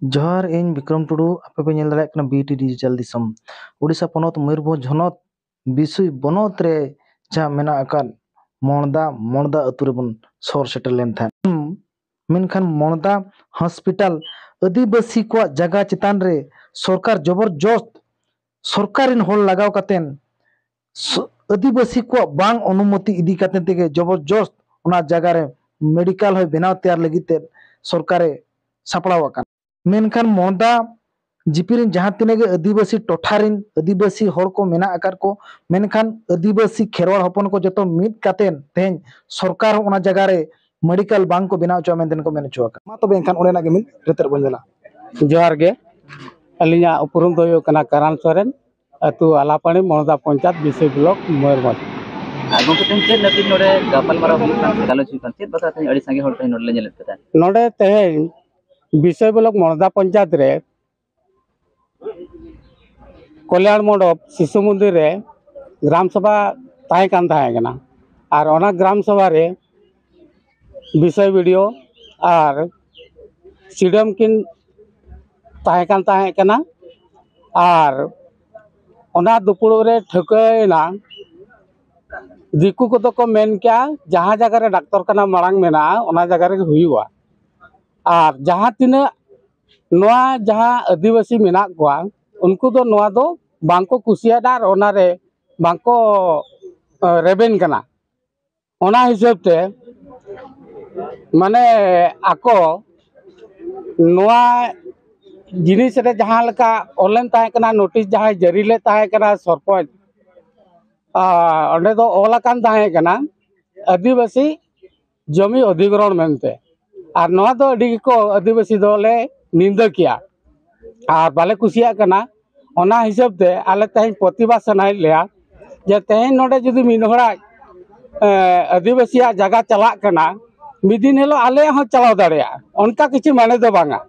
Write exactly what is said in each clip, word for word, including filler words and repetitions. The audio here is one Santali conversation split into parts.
ᱡᱚᱦᱟᱨ, ᱤᱧ ᱵᱤᱠᱨᱚᱢ ᱴᱩᱰᱩ᱾ ᱟᱯᱮ ᱯᱮ ᱧᱮᱞ ᱫᱟᱲᱮᱭᱟᱜ ᱠᱟᱱᱟ ᱵᱤᱴᱤ ᱰᱤᱡᱤᱴᱟᱞ ᱫᱤᱥᱚᱢ᱾ ᱳᱰᱤᱥᱟ ᱯᱚᱱᱚᱛ ᱢᱚᱭᱩᱨᱵᱷᱚᱸᱡᱽ ᱦᱚᱱᱚᱛ ᱵᱤᱥᱩᱭ ᱵᱚᱱᱚᱛ ᱨᱮ ᱡᱟᱦᱟᱸ ᱢᱮᱱᱟᱜ ᱟᱠᱟᱫ ᱢᱚᱬᱫᱟ, ᱢᱚᱬᱫᱟ ᱟᱹᱛᱩ ᱨᱮᱵᱚᱱ ᱥᱚᱨ ᱥᱮᱴᱮᱨ ᱞᱮᱱ ᱛᱟᱦᱮᱸᱫ᱾ ᱢᱮᱱᱠᱷᱟᱱ ᱢᱚᱬᱫᱟ ᱦᱚᱥᱯᱤᱴᱟᱞ ᱟᱹᱫᱤᱵᱟᱹᱥᱤ ᱠᱚᱣᱟᱜ ᱡᱟᱭᱜᱟ ᱪᱮᱛᱟᱱ ᱨᱮ ᱥᱚᱨᱠᱟᱨ ᱡᱚᱵᱚᱨᱡᱚᱥᱛ ᱥᱚᱨᱠᱟᱨ ᱨᱮᱱ ᱦᱚᱲ ᱞᱟᱜᱟᱣ ᱠᱟᱛᱮᱱ ᱥᱚ-, ᱟᱹᱫᱤᱵᱟᱹᱥᱤ ᱠᱚᱣᱟᱜ ᱵᱟᱝ ᱚᱱᱩᱢᱚᱛᱤ ᱤᱫᱤ ᱠᱟᱛᱮ ᱛᱮᱜᱮ ᱡᱚᱵᱚᱨᱡᱚᱥᱛ ᱚᱱᱟ ᱡᱟᱭᱜᱟ ᱨᱮ ᱢᱮᱰᱤᱠᱟᱞ ᱦᱚᱸᱭ ᱵᱮᱱᱟᱣ ᱛᱮᱭᱟᱨ ᱞᱟᱹᱜᱤᱫ ᱛᱮ ᱥᱚᱨᱠᱟᱨᱮ ᱥᱟᱯᱲᱟᱣ ᱟᱠᱟᱱᱟ᱾ ᱢᱮᱱᱠᱷᱟᱱ ᱢᱚᱬᱫᱟ ᱡᱤᱯᱤ ᱨᱮᱱ ᱡᱟᱦᱟᱸ ᱛᱤᱱᱟᱹᱜ ᱜᱮ ᱟᱹᱫᱤᱵᱟᱹᱥᱤ ᱴᱚᱴᱷᱟ ᱨᱮᱱ ᱟᱹᱫᱤᱵᱟᱹᱥᱤ ᱦᱚᱲ ᱠᱚ ᱢᱮᱱᱟᱜ ᱟᱠᱟᱫ ᱠᱚ, ᱢᱮᱱᱠᱷᱟᱱ ᱟᱹᱫᱤᱵᱟᱹᱥᱤ ᱠᱷᱮᱨᱣᱟᱲ ᱦᱚᱯᱚᱱ ᱠᱚ ᱡᱚᱛᱚ ᱢᱤᱫ ᱠᱟᱛᱮ ᱛᱮᱦᱮᱧ ᱥᱚᱨᱠᱟᱨ ᱦᱚᱸ ᱚᱱᱟ ᱡᱟᱭᱜᱟ ᱨᱮ ᱢᱮᱰᱤᱠᱟᱞ ᱵᱟᱝ ᱠᱚ ᱵᱮᱱᱟᱣ ᱦᱚᱪᱚᱣᱟ ᱢᱮᱱᱛᱮ ᱠᱚ ᱢᱮᱱ ᱦᱚᱪᱚ ᱟᱠᱟᱫᱟ᱾ ᱢᱟ ᱛᱚᱵᱮ ᱮᱱᱠᱷᱟᱱ ᱚᱸᱰᱮᱱᱟᱜ ᱜᱮ ᱢᱤᱫ ᱨᱮᱛᱮᱫ ᱵᱚᱱ ᱧᱮᱞᱟ᱾ ᱡᱚᱦᱟᱨ ᱜᱮ, ᱟᱹᱞᱤᱧᱟᱜ ᱩᱯᱨᱩᱢ ᱫᱚ ᱦᱩᱭᱩᱜ ᱠᱟᱱᱟ ᱠᱟᱨᱟᱱ ᱥᱚᱨᱮᱱ, ᱟᱹᱛᱩ ᱟᱞᱟᱯᱟᱲᱤ, ᱢᱚᱬᱫᱟ ᱯᱚᱧᱪᱟᱭᱮᱛ, ᱵᱤᱥᱩᱭ ᱵᱞᱚᱠ, ᱢᱚᱭᱩᱨᱵᱷᱚᱸᱡᱽ᱾ ᱟᱨ ᱜᱚᱢᱠᱮ, ᱛᱮᱦᱮᱧ ᱪᱮᱫ ᱞᱟᱹᱜᱤᱫ ᱱᱚᱰᱮ ᱜᱟᱯᱟᱞᱢᱟᱨᱟᱣ ᱦᱩᱭᱩᱜ ᱠᱟᱱ ᱥᱮ ᱜᱟᱞᱚᱪ ᱦᱩᱭᱩᱜ ᱠᱟᱱ, ᱪᱮᱫ ᱵᱟᱠᱷᱨᱟ ᱛᱮᱦᱮᱧ ᱟᱹᱰᱤ ᱥᱟᱸᱜᱮ ᱦᱚᱲ ᱛᱮᱦᱮᱧ ᱱᱚᱰᱮ ᱞᱮ ᱧᱮᱞᱮᱫ ᱯᱮ ᱛᱟᱦᱮᱸᱫ? ᱱᱚᱰᱮ ᱛᱮᱦᱮᱧ ᱵᱤᱥᱩᱭ ᱵᱞᱚᱠ ᱢᱚᱬᱫᱟ ᱯᱚᱧᱪᱟᱭᱮᱛ ᱨᱮ ᱠᱚᱞᱭᱟᱬ ᱢᱚᱱᱰᱚᱯ ᱥᱤᱥᱩ ᱢᱚᱱᱫᱤᱨ ᱨᱮ ᱜᱨᱟᱢ ᱥᱚᱵᱷᱟ ᱛᱟᱦᱮᱸ ᱠᱟᱱ ᱛᱟᱦᱮᱸ ᱠᱟᱱᱟ᱾ ᱟᱨ ᱚᱱᱟ ᱜᱨᱟᱢ ᱥᱚᱵᱷᱟ ᱨᱮ ᱵᱤᱥᱚᱭ ᱵᱤᱰᱤᱭᱳ ᱟᱨ ᱥᱤᱰᱤᱭᱮᱢ ᱠᱤᱱ ᱛᱟᱦᱮᱸ ᱠᱟᱱ ᱛᱟᱦᱮᱸ ᱠᱟᱱᱟ᱾ ᱟᱨ ᱚᱱᱟ ᱫᱩᱯᱲᱩᱵ ᱨᱮ ᱴᱷᱟᱹᱣᱠᱟᱹᱭᱮᱱᱟ, ᱫᱤᱠᱩ ᱠᱚᱫᱚ ᱠᱚ ᱢᱮᱱ ᱠᱮᱜᱼᱟ, ᱡᱟᱦᱟᱸ ᱡᱟᱭᱜᱟ ᱨᱮ ᱰᱟᱠᱛᱚᱨ ᱠᱷᱟᱱᱟ ᱢᱟᱲᱟᱝ ᱢᱮᱱᱟᱜᱼᱟ, ᱚᱱᱟ ᱡᱟᱭᱜᱟ ᱨᱮᱜᱮ ᱦᱩᱭᱩᱜᱼᱟ᱾ ᱟᱨ ᱡᱟᱦᱟᱸ ᱛᱤᱱᱟᱹᱜ ᱱᱚᱣᱟ ᱡᱟᱦᱟᱸ ᱟᱹᱫᱤᱵᱟᱹᱥᱤ ᱢᱮᱱᱟᱜ ᱠᱚᱣᱟ, ᱩᱱᱠᱩ ᱫᱚ ᱱᱚᱣᱟ ᱫᱚ ᱵᱟᱝᱠᱚ ᱠᱩᱥᱤᱭᱟᱫᱟ ᱟᱨ ᱚᱱᱟᱨᱮ ᱵᱟᱝᱠᱚ, ᱮ, ᱨᱮᱵᱮᱱ ᱠᱟᱱᱟ᱾ ᱚᱱᱟ ᱦᱤᱥᱟᱹᱵ ᱛᱮ, ᱢᱟᱱᱮ, ᱟᱠᱚ ᱱᱚᱣᱟ ᱡᱤᱱᱤᱥ ᱨᱮ ᱡᱟᱦᱟᱸ ᱞᱮᱠᱟ ᱚᱞ ᱞᱮᱱ ᱛᱟᱦᱮᱸ ᱠᱟᱱᱟ, ᱱᱳᱴᱤᱥ ᱡᱟᱦᱟᱸᱭ ᱡᱟᱹᱨᱤ ᱞᱮᱫ ᱛᱟᱦᱮᱸ ᱠᱟᱱᱟ ᱥᱚᱨᱯᱚᱧᱪ, ᱟ, ᱚᱸᱰᱮ ᱫᱚ ᱚᱞ ᱟᱠᱟᱱ ᱛᱟᱦᱮᱸ ᱠᱟᱱᱟ ᱟᱹᱫᱤᱵᱟᱹᱥᱤ ᱡᱚᱢᱤ ᱚᱫᱷᱤᱜᱨᱚᱦᱚᱬ ᱢᱮᱱᱛᱮ᱾ ᱟᱨ ᱱᱚᱣᱟ ᱫᱚ ᱟᱹᱰᱤ ᱜᱮᱠᱚ ᱟᱹᱫᱤᱵᱟᱹᱥᱤ ᱫᱚᱞᱮ ᱱᱤᱱᱫᱟᱹ ᱠᱮᱜᱼᱟ ᱟᱨ ᱵᱟᱞᱮ ᱠᱩᱥᱤᱭᱟᱜ ᱠᱟᱱᱟ᱾ ᱚᱱᱟ ᱦᱤᱥᱟᱹᱵ ᱛᱮ ᱟᱞᱮ ᱛᱮᱦᱮᱧ ᱯᱨᱚᱛᱤᱵᱟᱫ ᱥᱟᱱᱟᱭᱮᱫ ᱞᱮᱭᱟ ᱡᱮ ᱛᱮᱦᱮᱧ ᱱᱚᱰᱮ ᱡᱩᱫᱤ ᱢᱤᱫ ᱦᱚᱲᱟᱜ, ᱮ, ᱟᱹᱫᱤᱵᱟᱹᱥᱤᱭᱟᱜ ᱡᱟᱭᱜᱟ ᱪᱟᱞᱟᱜ ᱠᱟᱱᱟ, ᱢᱤᱫ ᱫᱤᱱ ᱦᱤᱞᱳᱜ ᱟᱞᱮᱭᱟᱜ ᱦᱚᱸ ᱪᱟᱞᱟᱣ ᱫᱟᱲᱮᱭᱟᱜᱼᱟ, ᱚᱱᱠᱟ ᱠᱤᱪᱷᱩ ᱢᱟᱱᱮ ᱫᱚ ᱵᱟᱝᱟ᱾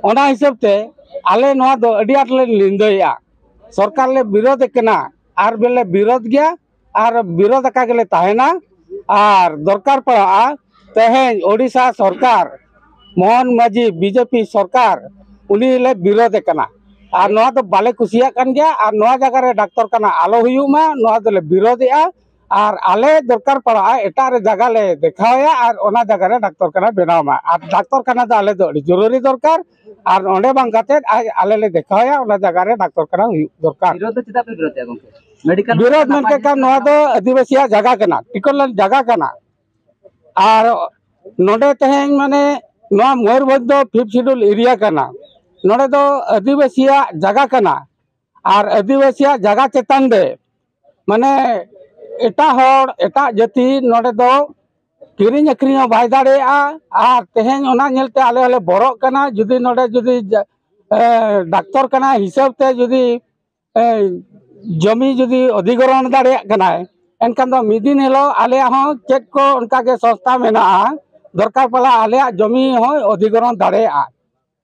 ᱚᱱᱟ ᱦᱤᱥᱟᱹᱵ ᱛᱮ ᱟᱞᱮ ᱱᱚᱣᱟ ᱫᱚ ᱟᱹᱰᱤ ᱟᱸᱴ ᱞᱮ ᱱᱤᱱᱫᱟᱹᱭᱮᱜᱼᱟ᱾ ᱥᱚᱨᱠᱟᱨ ᱞᱮ ᱵᱤᱨᱳᱫᱷ ᱠᱟᱱᱟ ᱟᱨ ᱵᱮᱞᱮ ᱵᱤᱨᱳᱫᱷ ᱜᱮᱭᱟ ᱟᱨ ᱵᱤᱨᱳᱫᱷ ᱟᱠᱟ ᱜᱮᱞᱮ ᱛᱟᱦᱮᱱᱟ᱾ ᱟᱨ ᱫᱚᱨᱠᱟᱨ ᱯᱟᱲᱟᱜᱼᱟ, ᱛᱮᱦᱮᱧ ᱳᱰᱤᱥᱟ ᱥᱚᱨᱠᱟᱨ ᱢᱳᱦᱚᱱ ᱢᱟᱹᱡᱷᱤ ᱵᱤᱡᱮᱯᱤ ᱥᱚᱨᱠᱟᱨ, ᱩᱱᱤ ᱞᱮ ᱵᱤᱨᱳᱫᱷ ᱮ ᱠᱟᱱᱟ᱾ ᱟᱨ ᱱᱚᱣᱟ ᱫᱚ ᱵᱟᱞᱮ ᱠᱩᱥᱤᱭᱟᱜ ᱠᱟᱱ ᱜᱮᱭᱟ᱾ ᱟᱨ ᱱᱚᱣᱟ ᱡᱟᱭᱜᱟ ᱨᱮ ᱰᱟᱠᱛᱚᱨ ᱠᱷᱟᱱᱟ ᱟᱞᱚ ᱦᱩᱭᱩᱜ ᱢᱟ, ᱱᱚᱣᱟ ᱫᱚᱞᱮ ᱵᱤᱨᱳᱫᱷᱮᱜᱼᱟ᱾ ᱟᱨ ᱟᱞᱮ ᱫᱚᱨᱠᱟᱨ ᱯᱟᱲᱟᱜᱼᱟ, ᱮᱴᱟᱜ ᱨᱮ ᱡᱟᱭᱜᱟ ᱞᱮ ᱫᱮᱠᱷᱟᱣᱟᱭᱟ ᱟᱨ ᱚᱱᱟ ᱡᱟᱭᱜᱟ ᱨᱮ ᱰᱟᱠᱛᱚᱨ ᱠᱷᱟᱱᱟ ᱵᱮᱱᱟᱣ ᱢᱟ᱾ ᱟᱨ ᱰᱟᱠᱛᱚᱨ ᱠᱷᱟᱱᱟ ᱫᱚ ᱟᱞᱮ ᱫᱚ ᱟᱹᱰᱤ ᱡᱚᱨᱩᱨᱤ ᱫᱚᱨᱠᱟᱨ᱾ ᱟᱨ ᱚᱸᱰᱮ ᱵᱟᱝ ᱠᱟᱛᱮᱫ ᱟᱡ, ᱟᱞᱮ ᱞᱮ ᱫᱮᱠᱷᱟᱣᱟᱭᱟ, ᱚᱱᱟ ᱡᱟᱭᱜᱟ ᱨᱮ ᱰᱟᱠᱛᱚᱨ ᱠᱷᱟᱱᱟ ᱦᱩᱭᱩᱜ ᱫᱚᱨᱠᱟᱨ᱾ ᱵᱤᱨᱳᱫᱷ ᱫᱚ ᱪᱮᱫᱟᱜ ᱯᱮ ᱵᱤᱨᱳᱫᱷᱮᱜᱼᱟ ᱜᱚᱢᱠᱮ? ᱢᱮᱰᱤᱠᱮᱞ ᱵᱤᱨᱳᱫᱷ ᱢᱮᱱ ᱠᱮᱫ ᱠᱷᱟᱱ ᱱᱚᱣᱟ ᱫᱚ ᱟᱹᱫᱤᱵᱟᱹᱥᱤᱭᱟᱜ ᱡᱟᱭᱜᱟ ᱠᱟᱱᱟ, ᱴᱤᱠᱟᱹᱞᱟᱱ ᱡᱟᱭᱜᱟ ᱠᱟᱱᱟ᱾ ᱟᱨ ᱱᱚᱰᱮ ᱛᱮᱦᱮᱧ ᱢᱟᱱᱮ ᱱᱚᱣᱟ ᱢᱚᱭᱩᱨᱵᱷᱚᱸᱡᱽ ᱫᱚ ᱯᱷᱤᱯᱛᱷ ᱥᱤᱰᱩᱞ ᱮᱨᱤᱭᱟ ᱠᱟᱱᱟ᱾ ᱱᱚᱰᱮ ᱫᱚ ᱟᱹᱫᱤᱵᱟᱹᱥᱤᱭᱟᱜ ᱡᱟᱭᱜᱟ ᱠᱟᱱᱟ᱾ ᱟᱨ ᱟᱹᱫᱤᱵᱟᱹᱥᱤᱭᱟᱜ ᱡᱟᱭᱜᱟ ᱪᱮᱛᱟᱱ ᱨᱮ ᱢᱟᱱᱮ ᱮᱴᱟᱜ ᱦᱚᱲ, ᱮᱴᱟᱜ ᱡᱟᱹᱛᱤ ᱱᱚᱰᱮ ᱫᱚ ᱠᱤᱨᱤᱧ ᱟᱹᱠᱷᱨᱤᱧ ᱦᱚᱸ ᱵᱟᱭ ᱫᱟᱲᱮᱭᱟᱜᱼᱟ᱾ ᱟᱨ ᱛᱮᱦᱮᱧ ᱚᱱᱟ ᱧᱮᱞᱛᱮ ᱟᱞᱮ ᱦᱚᱸᱞᱮ ᱵᱚᱨᱚᱜ ᱠᱟᱱᱟ, ᱡᱩᱫᱤ ᱱᱚᱰᱮ ᱡᱩᱫᱤ ᱡᱟ-, ᱮ, ᱰᱟᱠᱛᱚᱨ ᱠᱷᱟᱱᱟ ᱦᱤᱥᱟᱹᱵ ᱛᱮ ᱡᱩᱫᱤ, ᱮ, ᱡᱚᱢᱤ ᱡᱩᱫᱤ ᱚᱫᱷᱤᱜᱨᱚᱦᱚᱬ ᱫᱟᱲᱮᱭᱟᱜ ᱠᱟᱱᱟᱭ, ᱮᱱᱠᱷᱟᱱ ᱫᱚ ᱢᱤᱫ ᱫᱤᱱ ᱦᱤᱞᱳᱜ ᱟᱞᱮᱭᱟᱜ ᱦᱚᱸ ᱪᱮᱫ ᱠᱚ ᱚᱱᱠᱟ ᱜᱮ ᱥᱚᱝᱥᱛᱷᱟ ᱢᱮᱱᱟᱜᱼᱟ, ᱫᱚᱨᱠᱟᱨ ᱯᱟᱲᱟ ᱟᱞᱮᱭᱟᱜ ᱡᱚᱢᱤ ᱦᱚᱸᱭ ᱚᱫᱷᱤᱜᱨᱚᱦᱚᱬ ᱫᱟᱲᱮᱭᱟᱜᱼᱟ᱾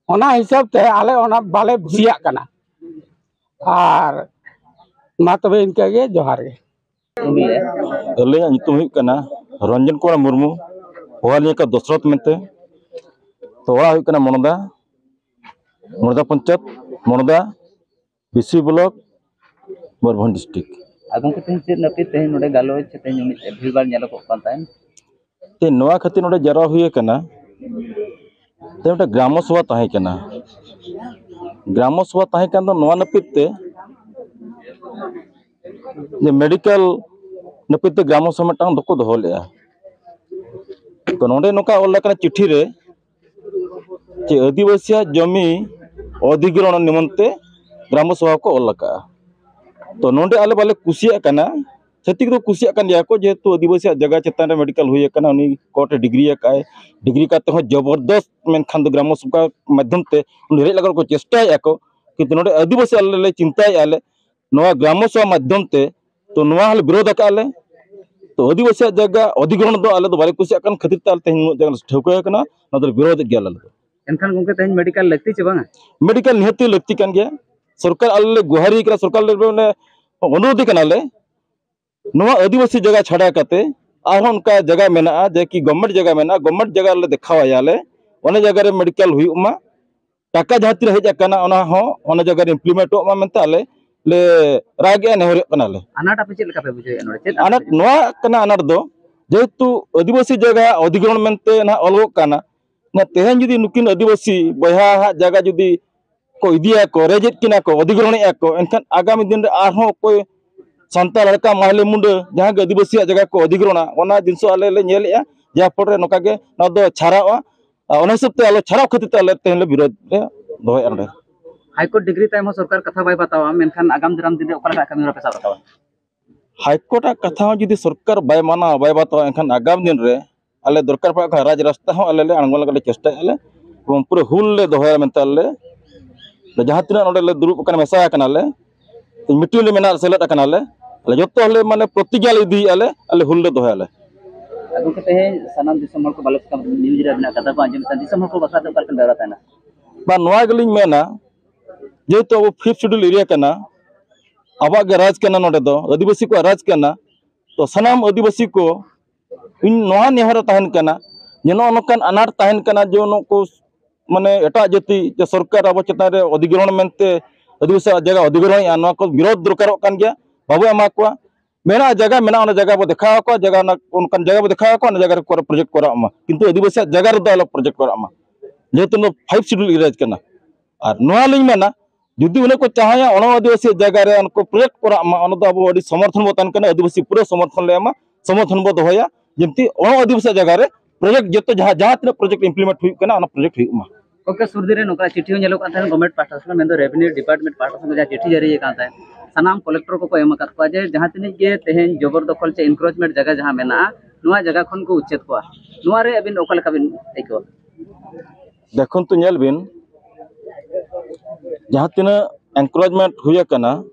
ᱚᱱᱟ ᱦᱤᱥᱟᱹᱵ ᱛᱮ ᱟᱞᱮ ᱚᱱᱟ ᱵᱟᱞᱮ ᱠᱩᱥᱤᱭᱟᱜ ᱠᱟᱱᱟ᱾ ᱟᱨ ᱢᱟ ᱛᱚᱵᱮ ᱤᱱᱠᱟᱹ ᱜᱮ, ᱡᱚᱦᱟᱨ ᱜᱮ᱾ ᱟᱹᱞᱤᱧᱟᱜ ᱧᱩᱛᱩᱢ ᱦᱩᱭᱩᱜ ᱠᱟᱱᱟ ᱨᱚᱧᱡᱚᱱ ᱠᱩᱢᱟᱨ ᱢᱩᱨᱢᱩ, ᱦᱚᱦᱚ ᱟᱹᱞᱤᱧ ᱠᱚ ᱫᱚᱥᱨᱚᱛᱷ ᱢᱮᱱᱛᱮ᱾ ᱛᱚ, ᱚᱲᱟᱜ ᱦᱩᱭᱩᱜ ᱠᱟᱱᱟ ᱢᱚᱬᱫᱟ, ᱢᱚᱬᱫᱟ ᱯᱚᱧᱪᱟᱭᱮᱛ, ᱢᱚᱬᱫᱟ, ᱵᱤᱥᱤ ᱵᱞᱚᱠ, ᱢᱚᱭᱩᱨᱵᱷᱚᱸᱡᱽ ᱰᱤᱥᱴᱨᱤᱠᱴ᱾ ᱟᱨ ᱜᱚᱢᱠᱮ, ᱛᱮᱦᱮᱧ ᱪᱮᱫ ᱱᱟᱹᱯᱤᱛ ᱛᱮᱦᱮᱧ ᱱᱚᱰᱮ ᱜᱟᱞᱚᱪ ᱥᱮ ᱛᱮᱦᱮᱧ ᱩᱱᱟᱹᱜ ᱵᱷᱤᱲ ᱵᱷᱟᱲ ᱧᱮᱞᱚᱜᱚᱜ ᱠᱟᱱ ᱛᱟᱦᱮᱸᱫ? ᱛᱮ ᱱᱚᱣᱟ ᱠᱷᱟᱹᱛᱤᱨ ᱱᱚᱰᱮ ᱡᱟᱣᱨᱟ ᱦᱩᱭ ᱟᱠᱟᱱᱟ, ᱛᱮ ᱢᱤᱫᱴᱮᱱ ᱜᱨᱟᱢᱚ ᱥᱚᱵᱷᱟ ᱛᱟᱦᱮᱸ ᱠᱟᱱᱟ᱾ ᱜᱨᱟᱢᱚ ᱥᱚᱵᱷᱟ ᱛᱟᱦᱮᱸ ᱠᱟᱱ ᱫᱚ ᱱᱚᱣᱟ ᱱᱟᱹᱯᱤᱛ ᱛᱮ ᱡᱮ ᱢᱮᱰᱤᱠᱮᱞ ᱱᱟᱹᱯᱤᱛ ᱛᱮ ᱜᱨᱟᱢᱚ ᱥᱚᱵᱷᱟ ᱢᱤᱫᱴᱟᱝ ᱫᱚᱠᱚ ᱫᱚᱦᱚ ᱞᱮᱫᱼᱟ᱾ ᱛᱚ ᱱᱚᱰᱮ ᱱᱚᱝᱠᱟ ᱚᱞ ᱟᱠᱟᱱᱟ ᱪᱤᱴᱷᱤ ᱨᱮ ᱡᱮ ᱟᱹᱫᱤᱵᱟᱹᱥᱤᱭᱟᱜ ᱡᱚᱢᱤ ᱚᱫᱷᱤᱜᱨᱚᱦᱚᱬ ᱱᱤᱢᱚᱱᱛᱮ ᱜᱨᱟᱢᱚ ᱥᱚᱵᱷᱟ ᱠᱚ ᱚᱞ ᱟᱠᱟᱫᱼᱟ᱾ ᱛᱚ ᱱᱚᱰᱮ ᱟᱞᱮ ᱵᱟᱞᱮ ᱠᱩᱥᱤᱭᱟᱜ ᱠᱟᱱᱟ᱾ ᱪᱷᱟᱹᱛᱤᱠ ᱫᱚ ᱠᱩᱥᱤᱭᱟᱜ ᱠᱟᱱ ᱜᱮᱭᱟ ᱠᱚ, ᱡᱮᱦᱮᱛᱩ ᱟᱹᱫᱤᱵᱟᱹᱥᱤᱭᱟᱜ ᱡᱟᱭᱜᱟ ᱪᱮᱛᱟᱱ ᱨᱮ ᱢᱮᱰᱤᱠᱮᱞ ᱦᱩᱭ ᱟᱠᱟᱱᱟ, ᱩᱱᱤ ᱠᱳᱨᱴ ᱨᱮ ᱰᱤᱜᱽᱨᱤ ᱟᱠᱟᱫᱼᱟᱭ, ᱰᱤᱜᱽᱨᱤ ᱠᱟᱛᱮ ᱦᱚᱸ ᱡᱚᱵᱚᱨᱫᱚᱥᱛ ᱢᱮᱱᱠᱷᱟᱱ ᱫᱚ ᱜᱨᱟᱢᱚ ᱥᱚᱵᱷᱟ ᱢᱟᱫᱽᱫᱷᱚᱢ ᱛᱮ ᱩᱱᱤ ᱨᱮᱡ ᱞᱟᱜᱟᱣ ᱠᱚ ᱪᱮᱥᱴᱟᱭᱮᱫᱼᱟ ᱠᱚ, ᱠᱤᱱᱛᱩ ᱱᱚᱰᱮ ᱟᱹᱫᱤᱵᱟᱹᱥᱤ ᱟᱞᱮ ᱞᱮ ᱪᱤᱱᱛᱟᱹᱭᱮᱫᱼᱟ ᱞᱮ, ᱱᱚᱣᱟ ᱜᱨᱟᱢᱚ ᱥᱚᱵᱷᱟ ᱢᱟᱫᱽᱫᱷᱚᱢ ᱛᱮ, ᱛᱚ ᱱᱚᱣᱟ ᱦᱚᱸᱞᱮ ᱵᱤᱨᱳᱫᱷ ᱟᱠᱟᱫᱼᱟ ᱞᱮ᱾ ᱛᱚ ᱟᱹᱫᱤᱵᱟᱹᱥᱤᱭᱟᱜ ᱡᱟᱭᱜᱟ ᱚᱫᱷᱤᱜᱨᱚᱦᱚᱬ ᱫᱚ ᱟᱞᱮ ᱫᱚ ᱵᱟᱞᱮ ᱠᱩᱥᱤᱭᱟᱜ ᱠᱟᱱ ᱠᱷᱟᱹᱛᱤᱨ ᱛᱮ ᱟᱞᱮ ᱛᱮᱦᱮᱧ ᱱᱩᱱᱟᱹᱜ ᱡᱟᱭᱜᱟ ᱞᱮ ᱴᱷᱟᱹᱣᱠᱟᱹ ᱟᱠᱟᱱᱟ, ᱱᱚᱣᱟ ᱫᱚᱞᱮ ᱵᱤᱨᱳᱫᱷ ᱮᱫ ᱜᱮᱭᱟ ᱟᱞᱮ ᱫᱚ᱾ ᱮᱱᱠᱷᱟᱱ ᱜᱚᱢᱠᱮ, ᱛᱮᱦᱮᱧ ᱢᱮᱰᱤᱠᱮᱞ ᱞᱟᱹᱠᱛᱤ ᱪᱮ ᱵᱟᱝᱟ? ᱢᱮᱰᱤᱠᱮᱞ ᱱᱤᱦᱟᱹᱛᱤ ᱞᱟᱹᱠᱛᱤ ᱠᱟᱱ ᱜᱮᱭᱟ᱾ ᱥᱚᱨᱠᱟᱨ ᱟᱞᱮ ᱞᱮ ᱜᱩᱦᱟᱨᱤ ᱠᱟᱱᱟ, ᱥᱚᱨᱠᱟᱨ ᱞᱮ ᱚᱱᱮ ᱚᱱᱩᱨᱳᱫᱷ ᱠᱟᱱᱟᱞᱮ, ᱱᱚᱣᱟ ᱟᱹᱫᱤᱵᱟᱹᱥᱤ ᱡᱟᱭᱜᱟ ᱪᱷᱟᱰᱟ ᱠᱟᱛᱮ ᱟᱨᱦᱚᱸ ᱚᱱᱠᱟ ᱡᱟᱭᱜᱟ ᱢᱮᱱᱟᱜᱼᱟ, ᱡᱮ ᱠᱤ ᱜᱚᱵᱷᱢᱮᱱᱴ ᱡᱟᱭᱜᱟ ᱢᱮᱱᱟᱜᱼᱟ, ᱜᱚᱵᱷᱢᱮᱱᱴ ᱡᱟᱭᱜᱟ ᱨᱮᱞᱮ ᱫᱮᱠᱷᱟᱣᱟᱭᱟ ᱞᱮ, ᱚᱱᱟ ᱡᱟᱭᱜᱟ ᱨᱮ ᱢᱮᱰᱤᱠᱮᱞ ᱦᱩᱭᱩᱜ ᱢᱟ, ᱴᱟᱠᱟ ᱡᱟᱦᱟᱸ ᱛᱤᱱᱟᱹᱜ ᱦᱮᱡ ᱟᱠᱟᱱᱟ ᱚᱱᱟ ᱦᱚᱸ ᱚᱱᱟ ᱡᱟᱭᱜᱟ ᱨᱮ ᱤᱢᱯᱞᱤᱢᱮᱱᱴᱚᱜ ᱢᱟ ᱢᱮᱱᱛᱮ ᱟᱞᱮ ᱞᱮ ᱨᱟᱜᱮᱜᱼᱟ, ᱱᱮᱦᱚᱨᱚᱜ ᱠᱟᱱᱟᱞᱮ᱾ ᱟᱱᱟᱴ ᱟᱯᱮ ᱪᱮᱫ ᱞᱮᱠᱟ ᱯᱮ ᱵᱩᱡᱷᱟᱹᱣᱮᱫᱼᱟ ᱱᱚᱰᱮ? ᱪᱮᱫ ᱟᱱᱟᱴ ᱱᱚᱣᱟ ᱠᱟᱱᱟ, ᱟᱱᱟᱴ ᱫᱚ ᱡᱮᱦᱮᱛᱩ ᱟᱹᱫᱤᱵᱟᱹᱥᱤ ᱡᱟᱭᱜᱟ ᱚᱫᱷᱤᱜᱨᱚᱦᱚᱬ ᱢᱮᱱᱛᱮ ᱱᱟᱦᱟᱜ ᱚᱞᱚᱜᱚᱜ ᱠᱟᱱᱟ, ᱱᱚᱣᱟ ᱛᱮᱦᱮᱧ ᱡᱩᱫᱤ ᱱᱩᱠᱤᱱ ᱟᱹᱫᱤᱵᱟᱹᱥᱤ ᱵᱚᱭᱦᱟ ᱦᱟᱜ ᱡᱟᱭᱜᱟ ᱡᱩᱫᱤ ᱠᱚ ᱤᱫᱤᱭᱟᱠᱚ, ᱨᱮᱡᱮᱫ ᱠᱤᱱᱟ ᱠᱚ, ᱚᱫᱷᱤᱜᱨᱚᱦᱚᱬᱮᱜᱼᱟ ᱠᱚ, ᱮᱱᱠᱷᱟᱱ ᱟᱜᱟᱢᱤ ᱫᱤᱱ ᱨᱮ ᱟᱨᱦᱚᱸ ᱚᱠᱚᱭ ᱥᱟᱱᱛᱟᱲ ᱦᱟᱲᱠᱟ ᱢᱟᱦᱞᱮ ᱢᱩᱸᱰᱟᱹ ᱡᱟᱦᱟᱸ ᱜᱮ ᱟᱹᱫᱤᱵᱟᱹᱥᱤᱭᱟᱜ ᱡᱟᱭᱜᱟ ᱠᱚ ᱚᱫᱷᱤᱜᱨᱚᱦᱚᱬᱟ, ᱚᱱᱟ ᱡᱤᱱᱤᱥ ᱟᱞᱮ ᱞᱮ ᱧᱮᱞᱮᱜᱼᱟ, ᱡᱟᱦᱟᱸ ᱯᱚᱨᱮ ᱱᱚᱝᱠᱟ ᱜᱮ ᱱᱚᱣᱟ ᱫᱚ ᱪᱷᱟᱨᱟᱜᱼᱟ᱾ ᱟᱨ ᱚᱱᱟ ᱦᱤᱥᱟᱹᱵ ᱛᱮ ᱟᱞᱚ ᱪᱷᱟᱨᱟᱣ ᱠᱷᱟᱹᱛᱤᱨ ᱛᱮ ᱟᱞᱮ ᱛᱮᱦᱮᱧ ᱞᱮ ᱵᱤᱨᱳᱫᱷ ᱞᱮ ᱫᱚᱦᱚᱭᱮᱫᱼᱟ ᱱᱚᱰᱮ᱾ ᱦᱟᱭᱠᱳᱨᱴ ᱰᱤᱜᱽᱨᱤ ᱛᱟᱭᱚᱢ ᱦᱚᱸ ᱥᱚᱨᱠᱟᱨ ᱠᱟᱛᱷᱟ ᱵᱟᱭ ᱵᱟᱛᱟᱣᱟ, ᱢᱮᱱᱠᱷᱟᱱ ᱟᱜᱟᱢ ᱫᱟᱨᱟᱢ ᱫᱤᱱ ᱨᱮ ᱚᱠᱟ ᱞᱮᱠᱟ ᱠᱟᱹᱢᱤ ᱦᱚᱨᱟ ᱯᱮ ᱥᱟᱵ ᱨᱟᱠᱟᱵᱟ? ᱦᱟᱭᱠᱳᱨᱴ ᱟᱜ ᱠᱟᱛᱷᱟ ᱦᱚᱸ ᱡᱩᱫᱤ ᱥᱚᱨᱠᱟᱨ ᱵᱟᱭ ᱢᱟᱱᱟᱣᱟ, ᱵᱟᱭ ᱵᱟᱛᱟᱣᱟ, ᱮᱱᱠᱷᱟᱱ ᱟᱜᱟᱢ ᱫᱤᱱ ᱨᱮ ᱟᱞᱮ ᱫᱚᱨᱠᱟᱨ ᱯᱟᱲᱟᱜ ᱠᱷᱟᱱ ᱨᱟᱡᱽ ᱨᱟᱥᱛᱟ ᱦᱚᱸ ᱟᱞᱮ ᱞᱮ ᱟᱬᱜᱚ ᱞᱟᱹᱜᱤᱫ ᱞᱮ ᱪᱮᱥᱴᱟᱭᱮᱫᱼᱟ ᱞᱮ, ᱮᱵᱚᱝ ᱯᱩᱨᱟᱹ ᱦᱩᱞ ᱞᱮ ᱫᱚᱦᱚᱭᱟ ᱢᱮᱱᱛᱮ ᱟᱞᱮ ᱡᱟᱦᱟᱸ ᱛᱤᱱᱟᱹᱜ ᱱᱚᱰᱮ ᱞᱮ ᱫᱩᱲᱩᱵ ᱟᱠᱟᱱᱟ, ᱢᱮᱥᱟ ᱟᱠᱟᱱᱟᱞᱮ, ᱢᱤᱴᱤᱝ ᱨᱮ ᱢᱮᱱᱟᱜ, ᱥᱮᱞᱮᱫ ᱟᱠᱟᱱᱟᱞᱮ, ᱟᱞᱮ ᱡᱚᱛᱚ ᱦᱚᱲᱞᱮ ᱢᱟᱱᱮ ᱯᱨᱚᱛᱤᱡᱽᱧᱟ ᱞᱮ ᱤᱫᱤᱭᱮᱫᱼᱟ ᱞᱮ, ᱟᱞᱮ ᱦᱩᱞ ᱞᱮ ᱫᱚᱦᱚᱭᱟᱞᱮ᱾ ᱟᱨ ᱜᱚᱢᱠᱮ, ᱛᱮᱦᱮᱧ ᱥᱟᱱᱟᱢ ᱫᱤᱥᱚᱢ ᱦᱚᱲ ᱠᱚ ᱵᱟᱞᱮ ᱥᱟᱠᱟᱢ ᱱᱤᱭᱩᱡᱽ ᱨᱮ ᱟᱵᱤᱱᱟᱜ ᱠᱟᱛᱷᱟ ᱠᱚ ᱟᱸᱡᱚᱢᱮᱫ ᱠᱟᱱ, ᱫᱤᱥᱚᱢ ᱦᱚᱲ ᱠᱚ ᱵᱟᱠᱷᱨᱟ ᱛᱮ ᱚᱠᱟ ᱞᱮᱠᱟᱱ ᱵᱮᱣᱨᱟ ᱛᱟᱦᱮᱱᱟ? ᱵᱟ, ᱱᱚᱣᱟ ᱜᱮᱞᱤᱧ ᱢᱮᱱᱟ, ᱡᱮᱦᱮᱛᱩ ᱟᱵᱚ ᱯᱷᱤᱯᱛᱷ ᱥᱤᱰᱩᱞ ᱮᱨᱤᱭᱟ ᱠᱟᱱᱟ, ᱟᱵᱚᱣᱟᱜ ᱜᱮ ᱨᱟᱡᱽ ᱠᱟᱱᱟ, ᱱᱚᱰᱮ ᱫᱚ ᱟᱹᱫᱤᱵᱟᱹᱥᱤ ᱠᱚᱣᱟᱜ ᱨᱟᱡᱽ ᱠᱟᱱᱟ, ᱛᱚ ᱥᱟᱱᱟᱢ ᱟᱹᱫᱤᱵᱟᱹᱥᱤ ᱠᱚ ᱤᱧ ᱱᱚᱣᱟ ᱱᱮᱦᱚᱨ ᱛᱟᱦᱮᱱ ᱠᱟᱱᱟ ᱡᱮ ᱱᱚᱜᱼᱚ ᱱᱚᱝᱠᱟᱱ ᱟᱱᱟᱴ ᱛᱟᱦᱮᱱ ᱠᱟᱱᱟ ᱡᱮ ᱱᱩᱠᱩ ᱢᱟᱱᱮ ᱮᱴᱟᱜ ᱡᱟᱹᱛᱤ ᱡᱮ ᱥᱚᱨᱠᱟᱨ ᱟᱵᱚ ᱪᱮᱛᱟᱱ ᱨᱮ ᱚᱫᱷᱤᱜᱨᱚᱦᱚᱬ ᱢᱮᱱᱛᱮ ᱟᱹᱫᱤᱵᱟᱹᱥᱤᱭᱟᱜ ᱡᱟᱭᱜᱟ ᱚᱫᱷᱤᱜᱨᱚᱦᱚᱬᱮᱜᱼᱟ, ᱱᱚᱣᱟ ᱠᱚ ᱵᱤᱨᱳᱫᱷ ᱫᱚᱨᱠᱟᱨᱚᱜ ᱠᱟᱱ ᱜᱮᱭᱟ᱾ ᱵᱟᱵᱚ ᱮᱢᱟ ᱠᱚᱣᱟ, ᱢᱮᱱᱟᱜᱼᱟ ᱡᱟᱭᱜᱟ ᱢᱮᱱᱟᱜᱼᱟ, ᱚᱱᱟ ᱡᱟᱭᱜᱟ ᱵᱚ ᱫᱮᱠᱷᱟᱣ ᱟᱠᱚᱣᱟ, ᱡᱟᱭᱜᱟ ᱚᱱᱟ ᱚᱱᱠᱟᱱ ᱡᱟᱭᱜᱟ ᱵᱚ ᱫᱮᱠᱷᱟᱣ ᱟᱠᱚᱣᱟ, ᱚᱱᱟ ᱡᱟᱭᱜᱟ ᱨᱮ ᱯᱨᱚᱡᱮᱠᱴ ᱠᱚᱨᱟᱣ ᱢᱟ, ᱠᱤᱱᱛᱩ ᱟᱹᱫᱤᱵᱟᱹᱥᱤᱭᱟᱜ ᱡᱟᱭᱜᱟ ᱨᱮᱫᱚ ᱟᱞᱚ ᱯᱨᱚᱡᱮᱠᱴ ᱠᱚᱨᱟᱣ ᱢᱟ, ᱡᱮᱦᱮᱛᱩ ᱱᱚᱣᱟ ᱯᱷᱟᱭᱤᱵᱷ ᱥᱤᱰᱩᱞ ᱮᱨᱤᱭᱟ ᱠᱟᱱᱟ᱾ ᱟᱨ ᱱᱚᱣᱟ ᱞᱤᱧ ᱢᱮᱱᱟ, ᱡᱩᱫᱤ ᱩᱱᱤ ᱠᱚ ᱪᱟᱦᱟᱭᱟ ᱚᱱᱟ ᱟᱹᱫᱤᱵᱟᱹᱥᱤ ᱡᱟᱭᱜᱟ ᱨᱮ ᱩᱱᱠᱩ ᱯᱨᱚᱡᱮᱠᱴ ᱠᱚᱨᱟᱜ ᱢᱟ, ᱚᱱᱟ ᱫᱚ ᱟᱵᱚ ᱟᱹᱰᱤ ᱥᱚᱢᱚᱨᱛᱷᱚᱱ ᱵᱚ ᱛᱟᱦᱮᱱ ᱠᱟᱱᱟ, ᱟᱹᱫᱤᱵᱟᱹᱥᱤ ᱯᱩᱨᱟᱹ ᱥᱚᱢᱚᱨᱛᱷᱚᱱ ᱞᱮ ᱮᱢᱟ, ᱥᱚᱢᱚᱨᱛᱷᱚᱱ ᱵᱚ ᱫᱚᱦᱚᱭᱟ, ᱡᱮᱢᱛᱤ ᱚᱱᱟ ᱟᱹᱫᱤᱵᱟᱹᱥᱤ ᱡᱟᱭᱜᱟ ᱨᱮ ᱯᱨᱚᱡᱮᱠᱴ ᱡᱚᱛᱚ ᱡᱟᱦᱟᱸ, ᱡᱟᱦᱟᱸ ᱛᱤᱱᱟᱹᱜ ᱯᱨᱚᱡᱮᱠᱴ ᱤᱢᱯᱞᱤᱢᱮᱱᱴ ᱦᱩᱭᱩᱜ ᱠᱟᱱᱟ, ᱚᱱᱟ ᱯᱨᱚᱡᱮᱠᱴ ᱦᱩᱭᱩᱜ ᱢᱟ᱾ ᱜᱚᱢᱠᱮ, ᱥᱩᱨ ᱫᱤᱱ ᱨᱮ ᱱᱚᱝᱠᱟ ᱪᱤᱴᱷᱤ ᱦᱚᱸ ᱧᱮᱞᱚᱜ ᱠᱟᱱ ᱛᱟᱦᱮᱸᱱ, ᱜᱚᱵᱷᱢᱮᱱᱴ ᱯᱟᱦᱴᱟ ᱥᱮᱫ ᱠᱷᱚᱱ, ᱢᱮᱱᱫᱚ ᱨᱮᱵᱷᱮᱱᱤᱭᱩ ᱰᱤᱯᱟᱨᱴᱢᱮᱱᱴ ᱯᱟᱦᱴᱟ ᱥᱮᱫ ᱠᱷᱚᱱ ᱡᱟᱦᱟᱸ ᱪᱤᱴᱷᱤ ᱡᱟᱹᱨᱤ ᱟᱠᱟᱱ ᱛᱟᱦᱮᱸᱫ, ᱥᱟᱱᱟᱢ ᱠᱚᱞᱮᱠᱴᱚᱨ ᱠᱚᱠᱚ ᱮᱢ ᱟᱠᱟᱫ ᱠᱚᱣᱟ ᱡᱮ ᱡᱟᱦᱟᱸ ᱛᱤᱱᱟᱹᱜ ᱜᱮ ᱛᱮᱦᱮᱧ ᱡᱚᱵᱚᱨ ᱫᱚᱠᱷᱚᱞ ᱪᱮ ᱮᱱᱠᱨᱳᱪᱢᱮᱱᱴ ᱡᱟᱭᱜᱟ ᱡᱟᱦᱟᱸ ᱢᱮᱱᱟᱜᱼᱟ, ᱱᱚᱣᱟ ᱡᱟᱭᱜᱟ ᱠᱷᱚᱱ ᱠᱚ ᱩᱪᱪᱷᱮᱫ ᱠᱚᱣᱟ᱾ ᱱᱚᱣᱟ ᱨᱮ ᱟᱹᱵᱤᱱ ᱚᱠᱟ ᱞᱮᱠᱟ ᱵᱤᱱ ᱟᱹᱭᱠᱟᱹᱣᱟ? ᱫᱮᱠᱷᱩᱱ ᱛᱚ, ᱧᱮᱞ ᱵᱤᱱ, ᱡᱟᱦᱟᱸ ᱛᱤᱱᱟᱹᱜ ᱮᱱᱠᱨᱳᱪᱢᱮᱱᱴ ᱦᱩᱭ ᱟᱠᱟᱱᱟ,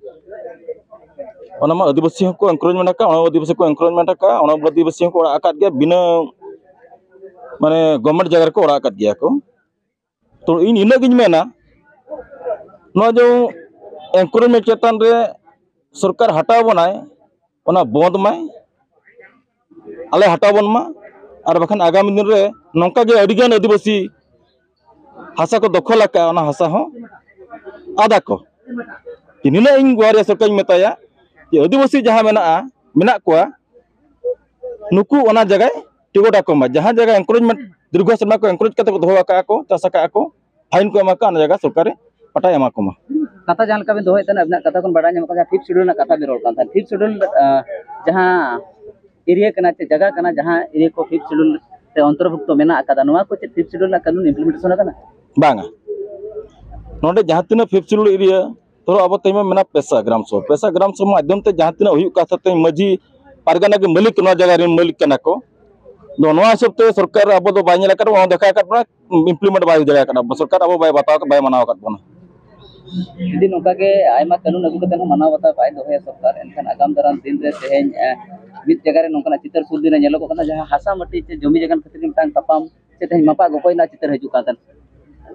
ᱚᱱᱟ ᱢᱟ ᱟᱹᱫᱤᱵᱟᱹᱥᱤ ᱦᱚᱸᱠᱚ ᱮᱱᱠᱨᱳᱪᱢᱮᱱᱴ ᱟᱠᱟᱫ, ᱚᱱᱟ ᱟᱹᱫᱤᱵᱟᱹᱥᱤ ᱠᱚ ᱮᱱᱠᱨᱳᱪᱢᱮᱱᱴ ᱟᱠᱟᱫ, ᱚᱱᱟ ᱟᱹᱫᱤᱵᱟᱹᱥᱤ ᱦᱚᱸᱠᱚ ᱚᱲᱟᱜ ᱟᱠᱟᱫ ᱜᱮᱭᱟ, ᱵᱤᱱᱟᱹ ᱢᱟᱱᱮ ᱜᱚᱵᱷᱢᱮᱱᱴ ᱡᱟᱭᱜᱟ ᱨᱮᱠᱚ ᱚᱲᱟᱜ ᱟᱠᱟᱫ ᱜᱮᱭᱟ ᱠᱚ᱾ ᱛᱚ ᱤᱧ ᱤᱱᱟᱹᱜ ᱜᱤᱧ ᱢᱮᱱᱟ, ᱱᱚᱣᱟ ᱡᱮ ᱮᱱᱠᱨᱳᱪᱢᱮᱱᱴ ᱪᱮᱛᱟᱱ ᱨᱮ ᱥᱚᱨᱠᱟᱨ ᱦᱟᱴᱟᱣ ᱵᱚᱱᱟᱭ, ᱚᱱᱟ ᱵᱚᱱᱫ ᱢᱟᱭ, ᱟᱞᱮ ᱦᱟᱴᱟᱣ ᱵᱚᱱ ᱢᱟ, ᱟᱨ ᱵᱟᱠᱷᱟᱱ ᱟᱜᱟᱢᱤ ᱫᱤᱱ ᱨᱮ ᱱᱚᱝᱠᱟ ᱜᱮ ᱟᱹᱰᱤᱜᱟᱱ ᱟᱹᱫᱤᱵᱟᱹᱥᱤ ᱦᱟᱥᱟ ᱠᱚ ᱫᱚᱠᱷᱚᱞ ᱟᱠᱟᱫᱼᱟ, ᱚᱱᱟ ᱦᱟᱥᱟ ᱦᱚᱸ ᱟᱫᱟ ᱠᱚ᱾ ᱱᱤᱱᱟᱹᱜ ᱤᱧ ᱜᱚᱦᱟᱨᱤᱭᱟ ᱥᱚᱨᱠᱟᱨᱤᱧ ᱢᱮᱛᱟᱭᱟ ᱡᱮ ᱟᱹᱫᱤᱵᱟᱹᱥᱤ ᱡᱟᱦᱟᱸ ᱢᱮᱱᱟᱜᱼᱟ, ᱢᱮᱱᱟᱜ ᱠᱚᱣᱟ, ᱱᱩᱠᱩ ᱚᱱᱟ ᱡᱟᱭᱜᱟᱭ ᱴᱤᱠᱚᱴ ᱟᱠᱚ ᱢᱟ᱾ ᱡᱟᱦᱟᱸ ᱡᱟᱭᱜᱟ ᱮᱱᱠᱨᱳᱪᱢᱮᱱᱴ ᱫᱤᱨᱜᱷᱚ ᱥᱮᱨᱢᱟ ᱠᱚ ᱮᱱᱠᱨᱳᱪ ᱠᱟᱛᱮ ᱠᱚ ᱫᱚᱦᱚ ᱟᱠᱟᱫᱼᱟ ᱠᱚ, ᱪᱟᱥ ᱟᱠᱟᱫᱼᱟ ᱠᱚ, ᱯᱷᱟᱭᱤᱱ ᱠᱚ ᱮᱢᱟ ᱠᱚᱣᱟ, ᱚᱱᱟ ᱡᱟᱭᱜᱟ ᱥᱚᱨᱠᱟᱨᱮ ᱯᱟᱴᱟᱭ ᱮᱢᱟ ᱠᱚ ᱢᱟ᱾ ᱠᱟᱛᱷᱟ ᱡᱟᱦᱟᱸ ᱞᱮᱠᱟ ᱵᱤᱱ ᱫᱚᱦᱚᱭᱮᱫ ᱛᱟᱦᱮᱱᱟ, ᱟᱵᱤᱱᱟᱜ ᱠᱟᱛᱷᱟ ᱠᱷᱚᱱ ᱵᱟᱰᱟᱭ ᱧᱟᱢᱚᱜ ᱠᱟᱱᱟ, ᱯᱷᱤᱯᱛᱷ ᱥᱤᱰᱩᱞ ᱨᱮᱱᱟᱜ ᱠᱟᱛᱷᱟ ᱵᱤᱱ ᱨᱚᱲ ᱠᱟᱱ ᱛᱟᱦᱮᱸᱫ᱾ ᱯᱷᱤᱯᱛᱷ ᱥᱤᱰᱩᱞ, ᱟᱸ, ᱡᱟᱦᱟᱸ ᱮᱨᱤᱭᱟ ᱠᱟᱱᱟ ᱪᱮ ᱡᱟᱭᱜᱟ ᱠᱟᱱᱟ, ᱡᱟᱦᱟᱸ ᱮᱨᱤᱭᱟ ᱠᱚ ᱯᱷᱤᱯᱛᱷ ᱥᱤᱰᱩᱞ ᱨᱮ ᱚᱱᱛᱚᱨᱵᱷᱩᱠᱛᱚ ᱢᱮᱱᱟᱜ ᱟᱠᱟᱫᱟ, ᱱᱚᱣᱟ ᱠᱚ ᱪᱮᱫ ᱯᱷᱤᱯᱛᱷ ᱥᱤᱰᱩᱞ ᱨᱮᱱᱟᱜ ᱠᱟᱹᱱᱩᱱ ᱤᱢᱯᱞᱤᱢᱮᱱᱴᱮᱥᱚᱱ ᱟᱠᱟᱱᱟ? ᱵᱟᱝᱟ᱾ ᱱᱚᱰᱮ ᱡᱟᱦᱟᱸ ᱛᱤᱱᱟᱹᱜ ᱯᱷᱤᱯᱛᱷ ᱥᱤᱰᱩᱞ ᱮᱨᱤᱭᱟ, ᱫᱷᱚᱨᱚ ᱟᱵᱚ ᱛᱮᱦᱮᱧ ᱢᱟ ᱢᱮᱱᱟᱜ ᱯᱮᱥᱟ ᱜᱨᱟᱢ ᱥᱚᱵᱷᱟ, ᱯᱮᱥᱟ ᱜᱨᱟᱢ ᱥᱚᱵᱷᱟ ᱢᱟᱫᱽᱫᱷᱚᱢ ᱛᱮ ᱡᱟᱦᱟᱸ ᱛᱤᱱᱟᱹᱜ ᱦᱩᱭᱩᱜ ᱠᱟᱛᱷᱟ, ᱛᱮᱦᱮᱧ ᱢᱟᱹᱡᱷᱤ ᱯᱟᱨᱜᱟᱱᱟ ᱜᱮ ᱢᱟᱹᱞᱤᱠ, ᱱᱚᱣᱟ ᱡᱟᱭᱜᱟ ᱨᱮᱱ ᱢᱟᱹᱞᱤᱠ ᱠᱟᱱᱟ ᱠᱚ᱾ ᱟᱫᱚ ᱱᱚᱣᱟ ᱦᱤᱥᱟᱹᱵ ᱛᱮ ᱥᱚᱨᱠᱟᱨ ᱟᱵᱚ ᱫᱚ ᱵᱟᱭ ᱧᱮᱞ ᱟᱠᱟᱫ ᱵᱚᱱᱟ, ᱫᱮᱠᱷᱟ ᱟᱠᱟᱫ ᱵᱚᱱᱟ, ᱤᱢᱯᱞᱤᱢᱮᱱᱴ ᱵᱟᱭ ᱦᱩᱭ ᱫᱟᱲᱮ ᱟᱠᱟᱫᱟ᱾ ᱥᱚᱨᱠᱟᱨ ᱟᱵᱚ ᱵᱟᱭ ᱵᱟᱛᱟᱣ ᱟᱠᱟᱫ, ᱵᱟᱭ ᱢᱟᱱᱟᱣ ᱟᱠᱟᱫ ᱵᱚᱱᱟ᱾ ᱡᱩᱫᱤ ᱱᱚᱝᱠᱟ ᱜᱮ ᱟᱭᱢᱟ ᱠᱟᱹᱱᱩᱱ ᱟᱹᱜᱩ ᱠᱟᱛᱮ ᱦᱚᱸ ᱢᱟᱱᱟᱣ ᱵᱟᱛᱟᱣ ᱵᱟᱭ ᱫᱚᱦᱚᱭᱟ ᱥᱚᱨᱠᱟᱨ, ᱮᱱᱠᱷᱟᱱ ᱟᱜᱟᱢ ᱫᱟᱨᱟᱢ ᱫᱤᱱ ᱨᱮ ᱛᱮᱦᱮᱧ, ᱮ, ᱢᱤᱫ ᱡᱟᱭᱜᱟ ᱨᱮ ᱱᱚᱝᱠᱟᱱᱟᱜ ᱪᱤᱛᱟᱹᱨ ᱥᱩᱨ ᱫᱤᱱ ᱨᱮ ᱧᱮᱞᱚᱜᱚᱜ ᱠᱟᱱᱟ, ᱡᱟᱦᱟᱸ ᱦᱟᱥᱟ ᱢᱟᱹᱴᱤ ᱪᱮ ᱡᱚᱢᱤ ᱡᱟᱭᱜᱟ ᱠᱷᱟᱹᱛᱤᱨ ᱜᱮ ᱢᱤᱫᱴᱟᱝ ᱛᱟᱯᱟᱢ ᱪᱮ ᱛᱮᱦᱮᱧ ᱢᱟᱯᱟᱜ ᱜᱚᱯᱚᱡ ᱨᱮᱱᱟᱜ ᱪᱤᱛᱟᱹᱨ ᱦᱤᱡᱩᱜ ᱠᱟᱱ ᱛᱟᱦᱮᱸᱫ᱾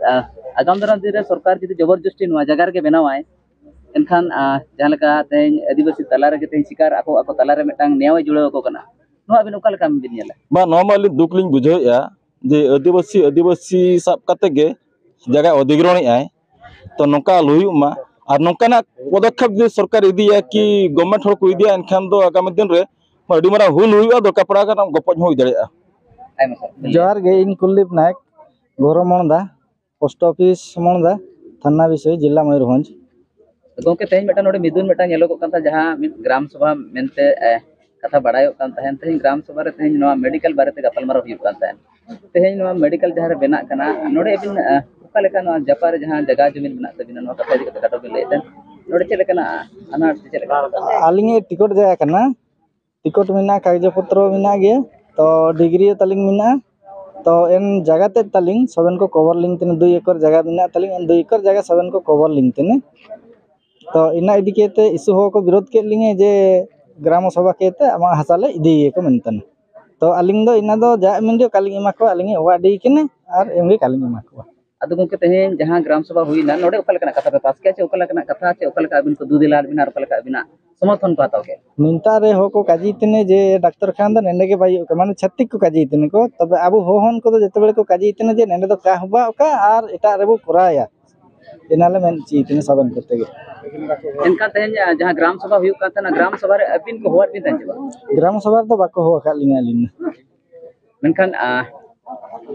ᱟ-, ᱟᱜᱟᱢ ᱫᱟᱨᱟᱢ ᱫᱤᱱ ᱨᱮ ᱥᱚᱨᱠᱟᱨ ᱡᱩᱫᱤ ᱡᱚᱵᱚᱨ ᱡᱚᱥᱴᱤ ᱱᱚᱣᱟ ᱡᱟᱭᱜᱟ ᱨᱮᱜᱮ ᱵᱮᱱᱟᱣᱟᱭ, ᱮᱱᱠᱷᱟᱱ, ᱟ, ᱡᱟᱦᱟᱸ ᱞᱮᱠᱟ ᱛᱮᱦᱮᱧ ᱟᱹᱫᱤᱵᱟᱹᱥᱤ ᱛᱟᱞᱟ ᱨᱮᱜᱮ ᱛᱮᱦᱮᱧ ᱥᱤᱠᱟᱨ ᱟᱠᱚ, ᱟᱠᱚ ᱛᱟᱞᱟ ᱨᱮ ᱢᱤᱫᱴᱟᱝ ᱱᱮᱭᱟᱣ ᱮ ᱡᱩᱲᱟᱹᱣ ᱟᱠᱚ ᱠᱟᱱᱟ, ᱱᱚᱣᱟ ᱟᱹᱵᱤᱱ ᱚᱠᱟ ᱞᱮᱠᱟ ᱵᱤᱱ ᱧᱮᱞᱟ? ᱵᱟᱝ, ᱱᱚᱣᱟ ᱢᱟ ᱟᱹᱞᱤᱧ ᱫᱩᱠ ᱞᱤᱧ ᱵᱩᱡᱷᱟᱹᱣᱮᱫᱼᱟ ᱡᱮ ᱟᱹᱫᱤᱵᱟᱹᱥᱤ, ᱟᱹᱫᱤᱵᱟᱹᱥᱤ ᱥᱟᱵ ᱠᱟᱛᱮ ᱜᱮ ᱡᱟᱭᱜᱟ ᱚᱫᱷᱤᱜᱨᱚᱦᱚᱬᱮᱫᱼᱟᱭ, ᱛᱚ ᱱᱚᱝᱠᱟ ᱟᱞᱚ ᱦᱩᱭᱩᱜ ᱢᱟ᱾ ᱟᱨ ᱱᱚᱝᱠᱟᱱᱟᱜ ᱯᱚᱫᱚᱠᱷᱮᱯ ᱡᱩᱫᱤ ᱥᱚᱨᱠᱟᱨ ᱤᱫᱤᱭᱟ ᱠᱤ ᱜᱚᱵᱷᱢᱮᱱᱴ ᱦᱚᱲ ᱠᱚ ᱤᱫᱤᱭᱟ, ᱮᱱᱠᱷᱟᱱ ᱫᱚ ᱟᱜᱟᱢᱤ ᱫᱤᱱ ᱨᱮ ᱟᱹᱰᱤ ᱢᱟᱨᱟᱝ ᱦᱩᱞ ᱦᱩᱭᱩᱜᱼᱟ, ᱫᱚᱨᱠᱟᱨ ᱯᱟᱲᱟᱣ ᱠᱟᱱᱟ ᱜᱚᱯᱚᱡ ᱦᱚᱸ ᱦᱩᱭ ᱫᱟᱲᱮᱭᱟᱜᱼᱟ᱾ ᱟᱭᱢᱟ ᱥᱟᱨᱦᱟᱣ᱾ ᱡᱚᱦᱟᱨ ᱜᱮ, ᱤᱧ ᱠᱩᱞᱫᱤᱯ ᱱᱟᱭᱮᱠ, ᱜᱷᱚᱨᱚ ᱢᱚᱬᱫᱟ, ᱯᱳᱥᱴ ᱚᱯᱷᱤᱥ ᱢᱚᱬᱫᱟ, ᱛᱷᱟᱱᱟ ᱵᱤᱥᱚᱭ, ᱡᱮᱞᱟ ᱢᱚᱭᱩᱨᱵᱷᱚᱸᱡᱽ᱾ ᱜᱚᱢᱠᱮ, ᱛᱮᱦᱮᱧ ᱢᱤᱫᱴᱟᱝ ᱱᱚᱰᱮ ᱢᱤᱫᱩᱱ ᱢᱤᱫᱴᱟᱝ ᱧᱮᱞᱚᱜᱚᱜ ᱠᱟᱱ ᱛᱟᱦᱮᱸᱫ, ᱡᱟᱦᱟᱸ ᱢᱤᱫ ᱜᱨᱟᱢ ᱥᱚᱵᱷᱟ ᱢᱮᱱᱛᱮ, ᱮ, ᱠᱟᱛᱷᱟ ᱵᱟᱲᱟᱭᱚᱜ ᱠᱟᱱ ᱛᱟᱦᱮᱸᱫ, ᱛᱮᱦᱮᱧ ᱜᱨᱟᱢ ᱥᱚᱵᱷᱟ ᱨᱮ ᱛᱮᱦᱮᱧ ᱱᱚᱣᱟ ᱢᱮᱰᱤᱠᱮᱞ ᱵᱟᱨᱮᱛᱮ ᱜᱟᱯᱟᱞᱢᱟᱨᱟᱣ ᱦᱩᱭᱩᱜ ᱠᱟᱱ ᱛᱟᱦᱮᱸᱫ᱾ ᱛᱮᱦᱮᱧ ᱱᱚᱣᱟ ᱢᱮᱰᱤᱠᱮᱞ ᱡᱟᱦᱟᱸ ᱨᱮ ᱵᱮᱱᱟᱜ ᱠᱟᱱᱟ, ᱱᱚᱰᱮ ᱟᱹᱵᱤᱱ, ᱮ, ᱚᱠᱟ ᱞᱮᱠᱟ ᱱᱚᱣᱟ ᱡᱟᱯᱟᱜ ᱨᱮ ᱡᱟᱦᱟᱸ ᱡᱟᱭᱜᱟ ᱡᱚᱢᱤᱱ ᱢᱮᱱᱟᱜ ᱛᱟᱹᱵᱤᱱᱟ, ᱱᱚᱣᱟ ᱠᱟᱛᱷᱟ ᱤᱫᱤ ᱠᱟᱛᱮ ᱠᱟᱹᱴᱤᱡ ᱵᱤᱱ ᱞᱟᱹᱭᱮᱫ ᱛᱟᱦᱮᱸᱫ, ᱱᱚᱰᱮ ᱪᱮᱫ ᱞᱮᱠᱟᱱᱟᱜ ᱟᱱᱟᱴ ᱥᱮ ᱪᱮᱫ ᱞᱮᱠᱟ? ᱟᱹᱞᱤᱧᱟᱜ ᱴᱤᱠᱤᱴ ᱡᱟᱭᱜᱟ ᱠᱟᱱᱟ, ᱴᱤᱠᱤᱴ ᱢᱮᱱᱟᱜᱼᱟ, ᱠᱟᱜᱚᱡᱽ ᱯᱚᱛᱨᱚ ᱢᱮᱱᱟᱜ ᱜᱮᱭᱟ, ᱛᱚ ᱰᱤᱜᱽᱨᱤ ᱦᱚᱸ ᱛᱟᱹᱞᱤᱧ ᱢᱮᱱᱟᱜᱼᱟ᱾ ᱛᱚ ᱮᱱ ᱡᱟᱭᱜᱟ ᱛᱮᱫ ᱛᱟᱹᱞᱤᱧ ᱥᱚᱵᱮᱱ ᱠᱚ ᱠᱚᱵᱚᱨ ᱞᱤᱧ ᱛᱟᱦᱮᱱᱟ, ᱫᱩᱭ ᱮᱠᱚᱨ ᱡᱟᱭᱜᱟ ᱢᱮᱱᱟᱜ ᱛᱟᱹᱞᱤᱧ, ᱮᱱ ᱫᱩᱭ ᱮᱠᱚᱨ ᱡᱟᱭᱜᱟ ᱥᱚᱵᱮᱱ ᱠᱚ ᱠᱚᱵᱚᱨ ᱞᱤᱧ ᱛᱟᱦᱮᱱᱟ᱾ ᱛᱚ ᱤᱱᱟ ᱤᱫᱤ ᱠᱟᱛᱮ ᱤᱥᱩ ᱦᱚᱸ ᱠᱚ ᱵᱤᱨᱳᱫ ᱠᱮᱫ ᱞᱤᱧᱟ ᱡᱮ ᱜᱨᱟᱢ ᱥᱚᱵᱷᱟ ᱠᱟᱛᱮ ᱟᱢᱟᱜ ᱦᱟᱥᱟ ᱞᱮ ᱤᱫᱤᱭᱟᱠᱚ ᱢᱮᱱᱛᱮ᱾ ᱛᱚ ᱟᱹᱞᱤᱧ ᱫᱚ ᱤᱱᱟ ᱫᱚ ᱡᱟ ᱮᱢ ᱫᱚ ᱠᱟᱞᱤᱧ ᱮᱢᱟ ᱠᱚᱣᱟ, ᱟᱹᱞᱤᱧ ᱚᱣᱟᱨᱰ ᱠᱟᱱᱟ ᱟᱨ ᱮᱢ ᱜᱮ ᱠᱟᱞᱤᱧ ᱮᱢᱟ ᱠᱚᱣᱟ᱾ ᱟᱫᱚ ᱜᱚᱢᱠᱮ, ᱛᱮᱦᱮᱧ ᱡᱟᱦᱟᱸ ᱜᱨᱟᱢ ᱥᱚᱵᱷᱟ ᱦᱩᱭᱱᱟ, ᱱᱚᱰᱮ ᱚᱠᱟ ᱞᱮᱠᱟᱱᱟᱜ ᱠᱟᱛᱷᱟ ᱯᱮ ᱯᱟᱥ ᱠᱮᱜᱼᱟ, ᱪᱮ ᱚᱠᱟ ᱞᱮᱠᱟᱱᱟᱜ ᱠᱟᱛᱷᱟ, ᱪᱮ ᱚᱠᱟ ᱞᱮᱠᱟ ᱟᱹᱵᱤᱱ ᱠᱚ ᱫᱩ ᱫᱮᱞᱟ ᱟᱫ ᱵᱤᱱᱟ, ᱟᱨ ᱚᱠᱟ ᱞᱮᱠᱟ ᱟᱹᱵᱤᱱᱟᱜ ᱥᱚᱢᱚᱨᱛᱷᱚᱱ ᱠᱚ ᱦᱟᱛᱟᱣ ᱠᱮᱫ᱾ ᱱᱮᱛᱟᱨ ᱨᱮ ᱦᱚᱲ ᱠᱚ ᱠᱟᱡᱤ ᱛᱮᱱᱮ ᱡᱮ ᱰᱟᱠᱛᱚᱨ ᱠᱷᱟᱱ ᱫᱚ ᱱᱮᱸᱰᱮ ᱜᱮ ᱵᱟᱭ ᱦᱩᱭᱩᱜ ᱠᱟᱱᱟ, ᱢᱟᱱᱮ ᱪᱷᱟᱹᱛᱤᱠ ᱠᱚ ᱠᱟᱡᱤ ᱛᱮᱱᱮ ᱠᱚ᱾ ᱛᱚᱵᱮ ᱟᱵᱚ ᱦᱚᱲ ᱦᱚᱱ ᱠᱚᱫᱚ ᱡᱚᱛᱚ ᱵᱮᱲᱮ ᱠᱚ ᱠᱟᱡᱤ ᱛᱮᱱᱮ ᱡᱮ ᱱᱮᱸᱰᱮ ᱫᱚ ᱠᱟ ᱦᱚᱵᱟ ᱚᱠᱟ ᱟᱨ ᱮᱴᱟᱜ ᱨᱮᱵᱚ ᱠᱚᱨᱟᱣᱟ, ᱮᱱᱟᱞᱮ ᱢᱮᱱ ᱪᱤ ᱛᱮᱱᱮ ᱥᱟᱵᱮᱱ ᱠᱚᱛᱮ ᱜᱮ᱾ ᱮᱱᱠᱷᱟᱱ ᱛᱮᱦᱮᱧ ᱡᱟᱦᱟᱸ ᱜᱨᱟᱢ ᱥᱚᱵᱷᱟ ᱦᱩᱭᱩᱜ ᱠᱟᱱ ᱛᱟᱦᱮᱱᱟ, ᱜᱨᱟᱢ ᱥᱚᱵᱷᱟ ᱨᱮ ᱟᱹᱵᱤᱱ ᱠᱚ ᱦᱚᱦᱚᱣᱟᱫ ᱵᱤᱱ ᱛᱟᱦᱮᱸᱫ ᱪᱮ ᱵᱟᱝ? ᱜᱨᱟᱢ ᱥᱚᱵᱷᱟ ᱨᱮᱫᱚ ᱵᱟᱠᱚ ᱦᱚᱦᱚ ᱟᱠᱟᱫ ᱞᱤᱧᱟ ᱟᱹᱞᱤᱧ ᱫᱚ᱾ ᱢᱮᱱᱠᱷᱟᱱ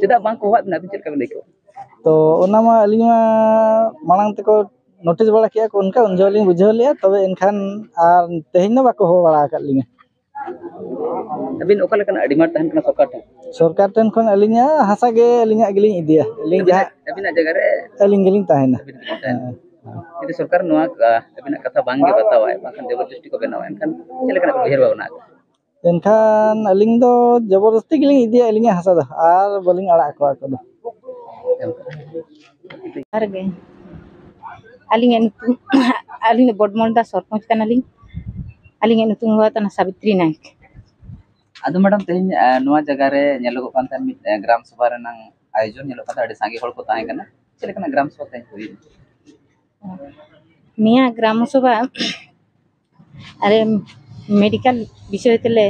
ᱪᱮᱫᱟᱜ ᱵᱟᱝ ᱠᱚ ᱦᱚᱦᱚᱣᱟᱫ ᱵᱤᱱᱟ, ᱟᱹᱵᱤᱱ ᱪᱮᱫ ᱞᱮᱠᱟ ᱵᱤᱱ ᱟᱹᱭᱠᱟᱹᱣᱟ? ᱛᱚ ᱚᱱᱟ ᱢᱟ ᱟᱹᱞᱤᱧ ᱢᱟ ᱢᱟᱲᱟᱝ ᱛᱮᱠᱚ ᱱᱳᱴᱤᱥ ᱵᱟᱲᱟ ᱠᱮᱜᱼᱟ ᱠᱚ, ᱚᱱᱠᱟ ᱩᱱ ᱡᱚᱦᱚᱜ ᱞᱤᱧ ᱵᱩᱡᱷᱟᱹᱣ ᱞᱮᱜᱼᱟ᱾ ᱛᱚᱵᱮ ᱮᱱᱠᱷᱟᱱ ᱟᱨ ᱛᱮᱦᱮᱧ ᱫᱚ ᱵᱟᱠᱚ ᱦᱚᱦᱚ ᱵᱟᱲᱟ ᱟᱠᱟᱫ ᱞᱤᱧᱟ᱾ ᱟᱹᱵᱤᱱ ᱚᱠᱟ ᱞᱮᱠᱟᱱᱟᱜ ᱰᱤᱢᱟᱱᱰ ᱛᱟᱦᱮᱱ ᱠᱟᱱᱟ ᱥᱚᱨᱠᱟᱨ ᱴᱷᱮᱱ? ᱥᱚᱨᱠᱟᱨ ᱴᱷᱮᱱ ᱠᱷᱚᱱ ᱟᱹᱞᱤᱧᱟᱜ ᱦᱟᱥᱟ ᱜᱮ ᱟᱹᱞᱤᱧᱟᱜ ᱜᱮᱞᱤᱧ ᱤᱫᱤᱭᱟ᱾ ᱟᱹᱞᱤᱧ ᱟᱹᱵᱤᱱᱟᱜ, ᱡᱟᱦᱟᱸ ᱟᱹᱵᱤᱱᱟᱜ ᱡᱟᱭᱜᱟ ᱨᱮ? ᱟᱹᱞᱤᱧ ᱜᱮᱞᱤᱧ ᱛᱟᱦᱮᱱᱟ᱾ ᱟᱹᱵᱤᱱ ᱜᱮᱵᱤᱱ ᱛᱟᱦᱮᱱᱟ᱾ ᱦᱮᱸ᱾ ᱡᱩᱫᱤ ᱥᱚᱨᱠᱟᱨ ᱱᱚᱣᱟ ᱟᱹᱵᱤᱱᱟᱜ ᱠᱟᱛᱷᱟ ᱵᱟᱝ ᱜᱮ ᱵᱟᱛᱟᱣᱟᱭ, ᱵᱟᱝᱠᱷᱟᱱ ᱡᱚᱵᱚᱨᱫᱚᱥᱛᱤ ᱠᱚ ᱵᱮᱱᱟᱣᱟ, ᱮᱱᱠᱷᱟᱱ ᱪᱮᱫ ᱞᱮᱠᱟᱱᱟᱜ ᱩᱭᱦᱟᱹᱨ ᱵᱷᱟᱵᱽᱱᱟ ᱟᱠᱟᱫᱟ? ᱮᱱᱠᱷᱟᱱ ᱟᱹᱞᱤᱧ ᱫᱚ ᱡᱚᱵᱚᱨᱫᱚᱥᱛᱤ ᱜᱮᱞᱤᱧ ᱤᱫᱤᱭᱟ ᱟᱹᱞᱤᱧᱟᱜ ᱦᱟᱥᱟ ᱫᱚ, ᱟᱨ ᱵᱟᱹᱞᱤᱧ ᱟᱲᱟᱜ ᱟᱠᱚᱣᱟ ᱟᱠᱚ ᱫᱚ᱾ ᱡᱚᱦᱟᱨ ᱜᱮ᱾ ᱟᱹᱞᱤᱧᱟᱜ ᱧᱩᱛᱩᱢ, ᱟᱹᱞᱤᱧ ᱫᱚ ᱵᱚᱰᱢᱚᱞᱫᱟ ᱥᱚᱨᱯᱚᱧᱪ ᱠᱟᱱᱟᱞᱤᱧ᱾ ᱟᱹᱞᱤᱧᱟᱜ ᱧᱩᱛᱩᱢ ᱫᱚ ᱦᱩᱭᱩᱜ ᱠᱟᱱᱟ ᱥᱟᱵᱤᱛᱨᱤ ᱱᱟᱭᱮᱠ᱾ ᱟᱫᱚ ᱢᱮᱰᱟᱢ, ᱛᱮᱦᱮᱧ, ᱮ, ᱱᱚᱣᱟ ᱡᱟᱭᱜᱟ ᱨᱮ ᱧᱮᱞᱚᱜᱚᱜ ᱠᱟᱱ ᱛᱟᱦᱮᱸᱫ ᱢᱤᱫ, ᱮ, ᱜᱨᱟᱢ ᱥᱚᱵᱷᱟ ᱨᱮᱱᱟᱝ ᱟᱭᱳᱡᱚᱱ ᱧᱮᱞᱚᱜ ᱠᱟᱱ ᱛᱟᱦᱮᱸᱫ, ᱟᱹᱰᱤ ᱥᱟᱸᱜᱮ ᱦᱚᱲ ᱠᱚ ᱛᱟᱦᱮᱸ ᱠᱟᱱᱟ᱾ ᱪᱮᱫ ᱞᱮᱠᱟᱱᱟᱜ ᱜᱨᱟᱢ ᱥᱚᱵᱷᱟ ᱛᱮᱦᱮᱧ ᱦᱩᱭᱮᱱᱟ? ᱱᱤᱭᱟᱹ ᱜᱨᱟᱢ ᱥᱚᱵᱷᱟ ᱟᱞᱮ ᱢᱮᱰᱤᱠᱮᱞ ᱵᱤᱥᱚᱭ ᱛᱮᱞᱮ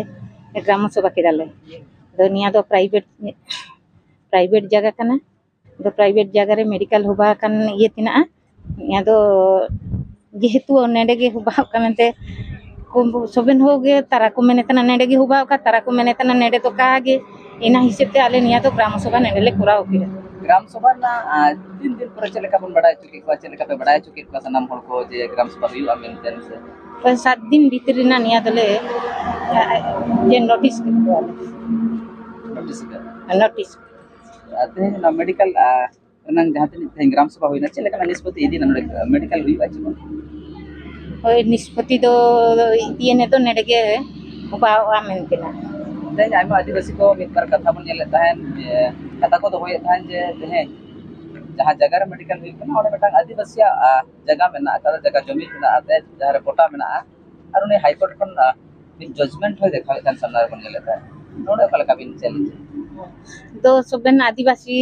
ᱜᱨᱟᱢ ᱥᱚᱵᱷᱟ ᱠᱮᱫᱟᱞᱮ᱾ ᱟᱫᱚ ᱱᱤᱭᱟᱹ ᱫᱚ ᱯᱨᱟᱭᱵᱷᱮᱴ, ᱯᱨᱟᱭᱵᱷᱮᱴ ᱡᱟᱭᱜᱟ ᱠᱟᱱᱟ᱾ ᱟᱫᱚ ᱯᱨᱟᱭᱵᱷᱮᱴ ᱡᱟᱭᱜᱟ ᱨᱮ ᱢᱮᱰᱤᱠᱮᱞ ᱦᱚᱵᱟ ᱟᱠᱟᱱ ᱤᱭᱟᱹ ᱛᱮᱱᱟᱜᱼᱟ᱾ ᱱᱤᱭᱟᱹ ᱫᱚ ᱡᱮᱦᱮᱛᱩ ᱱᱚᱸᱰᱮ ᱜᱮ ᱦᱚᱵᱟᱜ ᱠᱟᱱᱟ ᱢᱮᱱᱛᱮ, ᱠᱚ ᱥᱚᱵᱮᱱ ᱦᱚᱲ ᱜᱮ ᱛᱟᱨᱟ ᱠᱚ ᱢᱮᱱᱮᱫ ᱛᱟᱦᱮᱱᱟ ᱱᱚᱸᱰᱮ ᱜᱮ ᱦᱚᱵᱟᱜ ᱠᱟᱱᱟ, ᱛᱟᱨᱟ ᱠᱚ ᱢᱮᱱᱮᱫ ᱛᱟᱦᱮᱱᱟ ᱱᱚᱸᱰᱮ ᱫᱚ ᱠᱟ ᱜᱮ᱾ ᱤᱱᱟᱹ ᱦᱤᱥᱟᱹᱵ ᱛᱮ ᱟᱞᱮ ᱱᱤᱭᱟᱹ ᱫᱚ ᱜᱨᱟᱢ ᱥᱚᱵᱷᱟ ᱱᱚᱸᱰᱮ ᱞᱮ ᱠᱚᱨᱟᱣ ᱠᱮᱫᱟ᱾ ᱜᱨᱟᱢ ᱥᱚᱵᱷᱟ ᱨᱮᱱᱟᱜ, ᱟᱨ, ᱛᱤᱱ ᱫᱤᱱ ᱯᱚᱨᱮ ᱪᱮᱫ ᱞᱮᱠᱟ ᱵᱚᱱ ᱵᱟᱲᱟᱭ ᱦᱚᱪᱚ ᱠᱮᱫ ᱠᱚᱣᱟ, ᱪᱮᱫ ᱞᱮᱠᱟ ᱯᱮ ᱵᱟᱲᱟᱭ ᱦᱚᱪᱚ ᱠᱮᱫ ᱠᱚᱣᱟ ᱥᱟᱱᱟᱢ ᱦᱚᱲ ᱠᱚ ᱡᱮ ᱜᱨᱟᱢ ᱥᱚᱵᱷᱟ ᱦᱩᱭᱩᱜᱼᱟ ᱢᱮᱱᱛᱮ? ᱥᱮ ᱳᱭ ᱥᱟᱛ ᱫᱤᱱ ᱵᱷᱤᱛᱨᱤ ᱨᱮᱱᱟᱜ ᱱᱤᱭᱟᱹ ᱫᱚᱞᱮ, ᱟ, ᱟ, ᱡᱮ ᱱᱳᱴᱤᱥ ᱠᱮᱫ ᱠᱚᱣᱟ ᱞᱮ᱾ ᱱᱳᱴᱤᱥ ᱠᱮᱫ? ᱱᱳᱴᱤᱥ᱾ ᱟᱨ ᱛᱮᱦᱮᱧ ᱚᱱᱟ ᱢᱮᱰᱤᱠᱮᱞ, ᱟ, ᱨᱮᱱᱟᱝ ᱡᱟᱦᱟᱸ ᱛᱤᱱᱟᱹᱜ ᱛᱮᱦᱮᱧ ᱜᱨᱟᱢ ᱥᱚᱵᱷᱟ ᱦᱩᱭᱱᱟ, ᱪᱮᱫ ᱞᱮᱠᱟᱱᱟᱜ ᱱᱤᱥᱯᱚᱛᱤ ᱤᱫᱤᱭᱮᱱᱟ ᱱᱚᱰᱮ ᱢᱮᱰᱤᱠᱮᱞ ᱦᱩᱭᱩᱜᱼᱟ ᱪᱮ ᱵᱟᱝ? ᱦᱳᱭ, ᱱᱤᱥᱯᱚᱛᱤ ᱫᱚ ᱤᱫᱤᱭᱮᱱᱟ ᱫᱚ ᱱᱚᱰᱮ ᱜᱮ ᱦᱚᱵᱟᱣᱜᱼᱟ ᱢᱮᱱᱛᱮ ᱱᱟᱜ᱾ ᱛᱮᱦᱮᱧ ᱟᱭᱢᱟ ᱟᱹᱫᱤᱵᱟᱹᱥᱤ ᱠᱚ ᱢᱤᱫ ᱵᱟᱨ ᱠᱟᱛᱷᱟ ᱵᱚᱱ ᱧᱮᱞᱮᱫ ᱛᱟᱦᱮᱸᱫ ᱡᱮ ᱠᱟᱛᱷᱟ ᱠᱚ ᱫᱚᱦᱚᱭᱮᱫ ᱛᱟᱦᱮᱸᱫ ᱡᱮ ᱛᱮᱦᱮᱧ ᱡᱟᱦᱟᱸ ᱡᱟᱭᱜᱟ ᱨᱮ ᱢᱮᱰᱤᱠᱮᱞ ᱦᱩᱭᱩᱜ ᱠᱟᱱᱟ, ᱚᱸᱰᱮ ᱢᱤᱫᱴᱟᱝ ᱟᱹᱫᱤᱵᱟᱹᱥᱤᱭᱟᱜ, ᱟ, ᱡᱟᱭᱜᱟ ᱢᱮᱱᱟᱜ ᱟᱠᱟᱫᱟ, ᱡᱟᱭᱜᱟ ᱡᱚᱢᱤ ᱢᱮᱱᱟᱜ ᱟᱠᱟᱫᱟ, ᱡᱟᱦᱟᱸ ᱨᱮ ᱯᱚᱴᱟ ᱢᱮᱱᱟᱜᱼᱟ, ᱟᱨ ᱩᱱᱤ ᱦᱟᱭᱠᱳᱨᱴ ᱠᱷᱚᱱ, ᱟ, ᱢᱤᱫ ᱡᱟᱡᱽᱢᱮᱱᱴ ᱦᱚᱸᱭ ᱫᱮᱠᱷᱟᱣᱮᱫ ᱠᱟᱱ ᱥᱟᱢᱱᱟ ᱨᱮᱵᱚᱱ ᱧᱮᱞᱮᱫ ᱛᱟᱦᱮᱸᱫ᱾ ᱱᱚᱰᱮ ᱚᱠᱟ ᱞᱮᱠᱟ ᱵᱤᱱ ᱪᱮᱞᱮᱧᱡᱽ? ᱫᱚ ᱥᱚᱵᱮᱱ ᱟᱹᱫᱤᱵᱟᱹᱥᱤ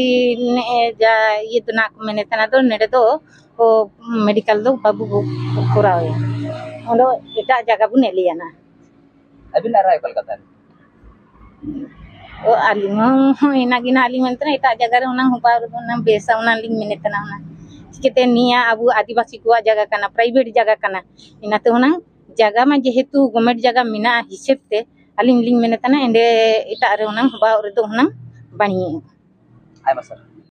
ᱱᱮᱜᱼᱮ ᱡᱟ ᱤᱭᱟᱹ ᱫᱚ ᱱᱟᱜ ᱠᱚ ᱢᱮᱱᱮᱫ ᱛᱟᱦᱮᱱᱟ, ᱫᱚ ᱱᱚᱰᱮ ᱫᱚ ᱠᱚ ᱢᱮᱰᱤᱠᱮᱞ ᱫᱚ ᱵᱟᱵᱚ ᱠᱚᱨᱟᱣᱮᱫ᱾ ᱚᱸᱰᱮ ᱮᱴᱟᱜ ᱡᱟᱭᱜᱟ ᱵᱚᱱ ᱮᱞᱮᱭᱟᱱᱟ᱾ ᱟᱹᱵᱤᱱᱟᱜ ᱨᱟᱭ ᱚᱠᱟ ᱞᱮᱠᱟ ᱛᱟᱦᱮᱱ? ᱚ, ᱟᱹᱞᱤᱧ ᱦᱚᱸ ᱚᱱᱟ ᱜᱮ ᱱᱟᱦᱟᱜ ᱞᱤᱧ ᱢᱮᱱ ᱛᱟᱦᱮᱱᱟ, ᱮᱴᱟᱜ ᱡᱟᱭᱜᱟ ᱨᱮ ᱦᱩᱱᱟᱹᱝ ᱦᱚᱵᱟᱣ ᱨᱮᱫᱚ ᱦᱩᱱᱟᱹᱝ ᱵᱮᱥᱟ, ᱚᱱᱟ ᱞᱤᱧ ᱢᱮᱱᱮᱫ ᱛᱟᱦᱮᱱᱟ᱾ ᱦᱩᱱᱟᱹᱝ ᱪᱤᱠᱟᱹᱛᱮ ᱱᱤᱭᱟᱹ ᱟᱵᱚ ᱟᱹᱫᱤᱵᱟᱹᱥᱤ ᱠᱚᱣᱟᱜ ᱡᱟᱭᱜᱟ ᱠᱟᱱᱟ, private ᱡᱟᱭᱜᱟ ᱠᱟᱱᱟ, ᱤᱱᱟᱹᱛᱮ ᱦᱩᱱᱟᱹᱝ ᱡᱟᱭᱜᱟ ᱢᱟ ᱡᱮᱦᱮᱛᱩ government ᱡᱟᱭᱜᱟ ᱢᱮᱱᱟᱜᱼᱟ ᱦᱤᱥᱟᱹᱵ ᱛᱮ, ᱟᱹᱞᱤᱧ ᱞᱤᱧ ᱢᱮᱱᱮᱫ ᱛᱟᱦᱮᱱᱟ ᱮᱸᱰᱮ ᱮᱴᱟᱜ ᱨᱮ ᱦᱩᱱᱟᱹᱝ ᱦᱚᱵᱟᱣ ᱨᱮᱫᱚ ᱦᱩᱱᱟᱹᱝ ᱵᱟᱹᱲᱤᱡᱚᱜᱼᱟ᱾ ᱟᱭᱢᱟ ᱥᱟᱨᱦᱟᱣ᱾